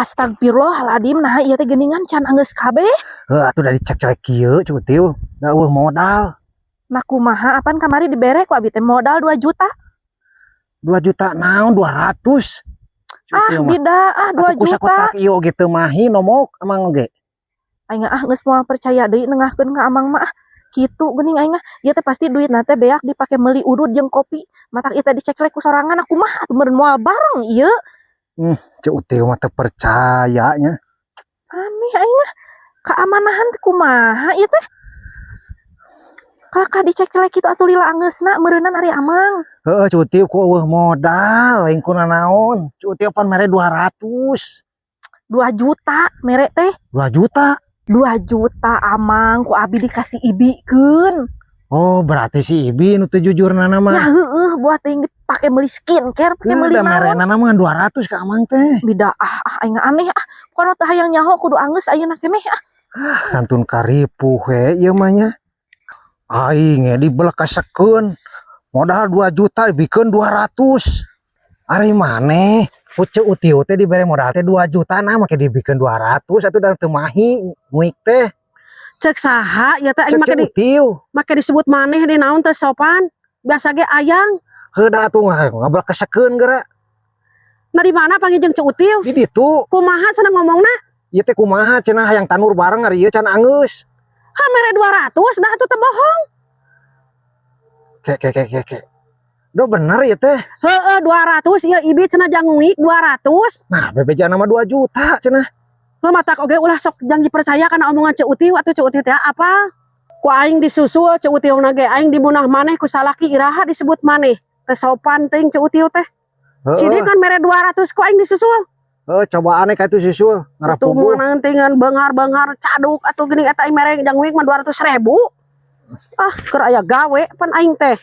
Astagfirullahaladzim, nah ieu teh geuningan can anggeus kabeh. Heuh, atuh da dicek-cek kieu, Ceu Utiu. Da euweuh modal. Nah, kumaha, apan kamari dibere ku abi teh modal 2 juta. 2 juta naon, 200. Ceu Ah, Utiu mah. Beda ah, 2 Atuh ku juta. Sakotak ieu oge teu mahi nomok Amang oge. Aing ah geus moal percaya deui nengahkeun ka Amang mah ah. Kitu geuning aing ah. Ieu teh pasti duitna teh beak dipake meuli udud jeung kopi. Matak ieu teh dicekcek ku sorangan, aku mah atuh meureun moal bareng ieu. Ceu Utiu mah teu percaya nya. Aneh aing ah. Kaamanahan teh kumaha ieu teh? Kalakah dicek-celek kitu atuh lila anggeusna meureunan ari Amang. Heeh, Ceu Utiu ku euweuh modal, lain ku nanaon. Ceu Utiu pan mere 200. 2 juta mere teh. 2 juta. 2 juta, Amang, ku abi dikasih ibikeun. Oh, berarti si Ibi nu teu jujurna Ya mah. Heueuh, buat teuing dipake meuli skincare, pake meuli Udah naon. Merena mah 200 ka Amang teh. Bida ah, ah aing aneh ah. Pokona teh hayang nyaho kudu anggeus ayeuna keneh ah. Kantun karipuh we ieu mah nya. Aing ge dibelekasekeun. Modal 2 juta dibikeun 200. Ari maneh ku Ceu Utiu teh dibere modal teh 2 juta, nah make dibikeun 200 atuh da teu mahi nguik teh. Cek saha ya teh aing Cek make Ceu di Utiu. Make disebut maneh di naon, teh sopan. Biasa ge ayang. Heuh, da atuh ngabelekasekeun geura. Nah, di mana panggil jeung Ceu Utiu? Di ditu. Kumaha cenah ngomongna? Ieu teh kumaha cenah, hayang tanur bareng, ari ieu can anggeus. Ha, mere 200 dah atuh teu bohong. Ke ke ke ke ke. Duh, bener ya teh. Heeh, 200 ieu Ibi cenah jang nguik 200. Nah, bebejana mah 2 juta cenah. Heuh, matak oge ulah sok jangan dipercaya kana omongan Ceu Utiu atuh, Ceu Utiu teh apa? Ku aing disusul Ceu Utiu na ge, aing dimunah maneh ku salaki, iraha disebut maneh. Teh sopan teuing Ceu Utiu teh. Sini kan mere 200 ku aing disusul. Heuh, cobaan ka itu susul Tuh ngarapubuh. Menantingan benghar-benghar caduk atuh geuning eta aing mere jang nguik mah 200 ribu. Ah, keur aya gawe pan aing teh.